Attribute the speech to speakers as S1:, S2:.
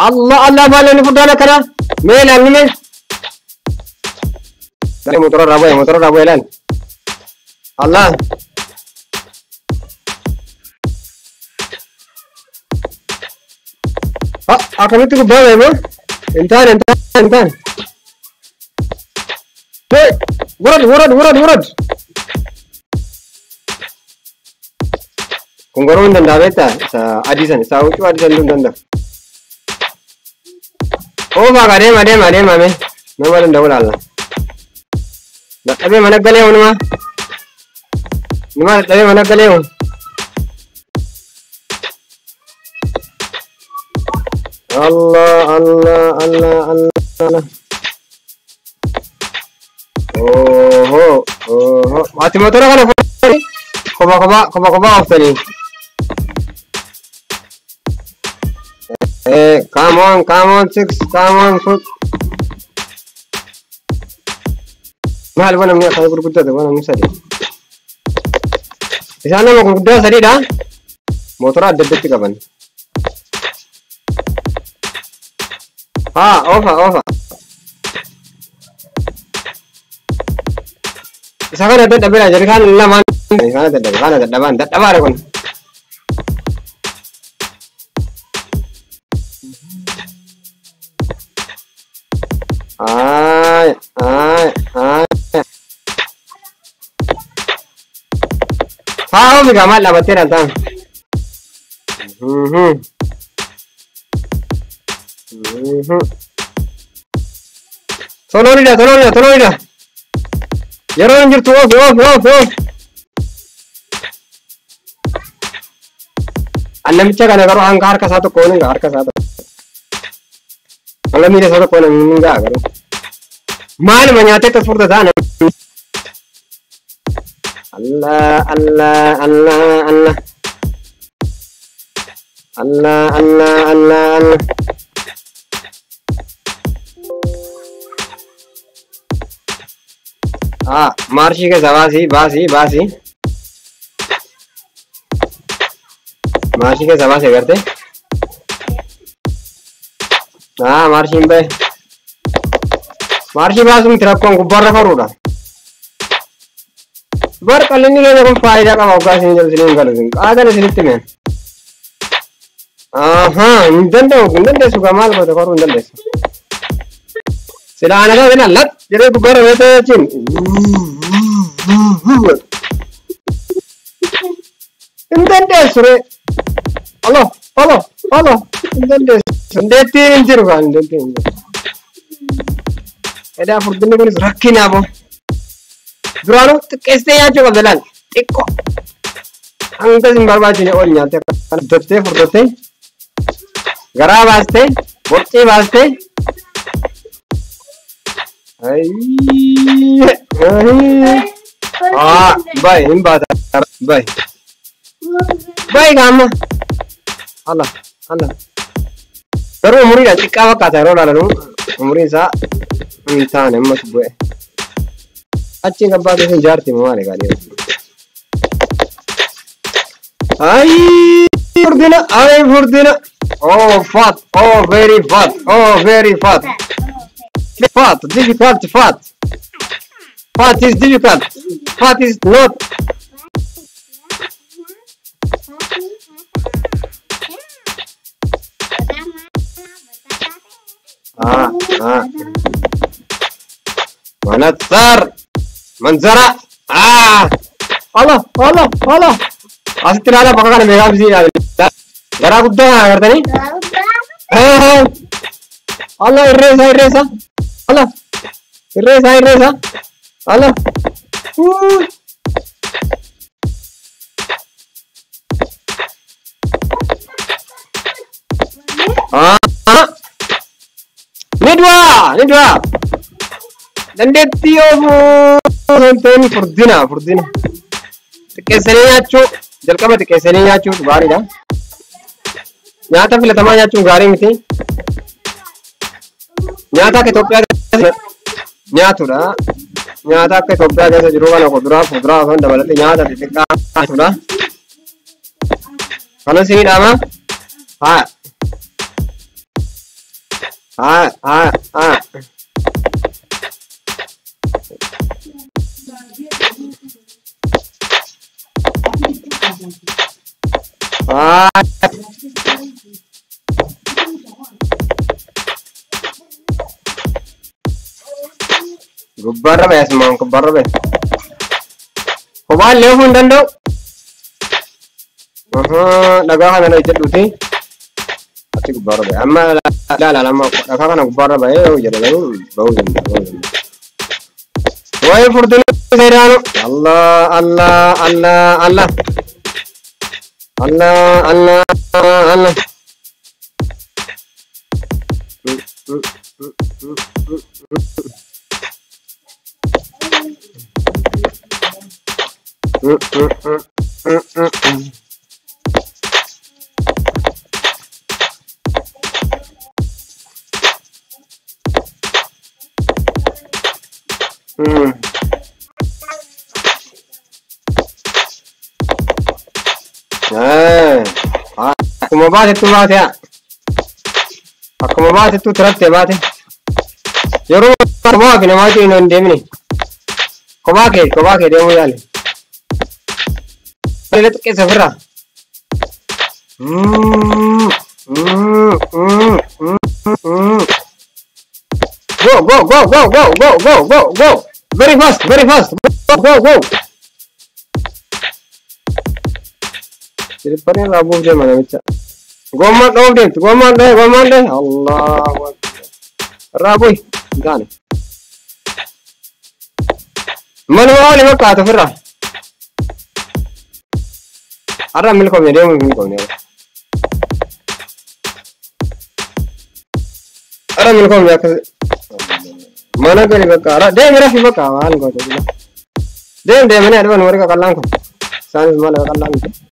S1: Allah Allah maal inni furdaan akkana mee ilaalni mee. Motora irraa bu'e motora irraa bu'e ilaali. Allah. Akkamitti gubbaa ba'e moo? Hin taane hin taane hin taane. Wurad wurad wurad wurad. Kun garuu hin danda'a beektaa isa adii sana isa huccuu adii sana hin danda'a. Oofaa kaa deema deema deema mee nama danda'u laalla. Dadhabee mana galee hunuma. Numa dadhabee mana galee hun. Allah Allah Allah Allah. Oho oho. Ati motora kana fuudhanii kophaa kophaa kophaa kophaa ooftanii. Come on, come on, six, come on, foot. Maal waan namni akkana gurguddate waan namni sadi. Isaan nama gurguddaa sadiidha. Motora adda addatti qaban. Haa, oofa, oofa. Isa kana dadhabeera jedhi kaan lamaan. Kana dadhabe, kana dadhabaan, dadhabaadha kun. Ay, ay, ay. Haa, oofi gaa maal dhaabattee dhaltaan. Toloonidha, toloonidha, toloonidha. Yeroo hin jirtu oofi, oofi, oofi, oofi. Namicha kana garuu hanga harka isaa tokko hin ga'a harka isaa tokko. Hanga miila isaa tokko hin ga'a garuu. Maaluma nyaatee akkas furdataa namni. Allah Allah Allah Allah. Allah Allah Allah Allah. Ah, maarshii keessaa baasii baasii baasii. Maarshii keessaa baasii agartee? Ah, maarshiin bahe. Maarshii baasuun rakkoon gubbaarra koruudha. Bar qallinni keenya kun faayidaa qaba hoggaa isin jedhu isiniin galu isin qaadan isinitti meen. Ahaa, hin danda'u hin dandeessu gaa maal goote koruu hin dandeessu. Sila ana kana lat jedhee gubbaarra beetee jechuun. Hin dandeessu ree. Allah Allah Allah hin dandeessu. Dandeettiin hin jiru gaa dandeettiin hin jiru. Edaa furdinni kunis rakkina aboo. Duraanuu xiqqeessitee nyaachuu qabda laal xiqqoo. Hanga isin barbaachine ol nyaattee furdattee furdattee garaa baastee borcii baastee. Haa bayi hin baata bayi. Bayi gaama. Allah Allah. Garuu umuriidhaan xiqqaa fakkaata yeroo ilaalanu umuriin isaa hin taane ammas bu'e. Achiin kan baatu sun jaarti maali gaa dhiirri. Ayi furdina ayi furdina. Oh fat oh very fat oh very fat. Fat difficult fat. Fat is difficult. Fat is not. Ah ah. Manatsar. Manzara. Ah. Allah Allah Allah. Asitti ilaala bakka kana meeqaa bisii ilaala. Garaa guddaa kana agartanii? Allah irree isaa irree isaa. Allah irree isaa irree isaa. Allah. Ah. Ni du'a ni du'a. Dandeettii oofuu hin ta'in furdina furdina. Xiqqeessanii nyaachuu jalqaba xiqqeessanii nyaachuun gaariidha. Nyaata filatamaa nyaachuun gaarii miti. Nyaata akka Itoophiyaa keessa nyaatudha. Nyaata akka Itoophiyaa keessa jiru kana kuduraa fuduraa osoo hin dabalatee nyaata xixiqqaa nyaatudha. Kanas ni dhaama. Haa. Haa haa haa. Haa. Gubbaarra ba'e asumaan gubbaarra ba'e. Kophaan leefuu hin danda'u. Dhagaa kana irra jedhuuti. Achi gubbaarra ba'e. Amma ilaala amma dhagaa kana gubbaarra ba'ee yoo jedhe garuu ba'uu danda'a. Ba'uu danda'a. Waa'ee furdina seeraanu. Allah Allah Allah Allah. Allah Allah Allah. Akkuma baatettu baate haa. Akkuma baatettu tirattee baate. Yeroo kophaa fi namaa wajjin hin deemne. Kophaa kee deemuu yaali. Malee xiqqeessa ofirraa. Go go go go go go go go go. Very fast, very fast. Go go go. Sirippareen irraa buuf deema namicha. Gommaan dhoof deemti. Gommaan dhahee gommaan dhahee. Allahu akbar. Irraa bu'i. Hin taane. Manuma oli fakkaata ofirraa. Har'a milkoomne deemuu hin milkoomne. Har'a milkoomne akkas. Mana gadi bakka har'a deemi rafi bakka maal goota. Deem deemanii adban warri qaqallaan kun. Isaanis maal qaqallaan miti.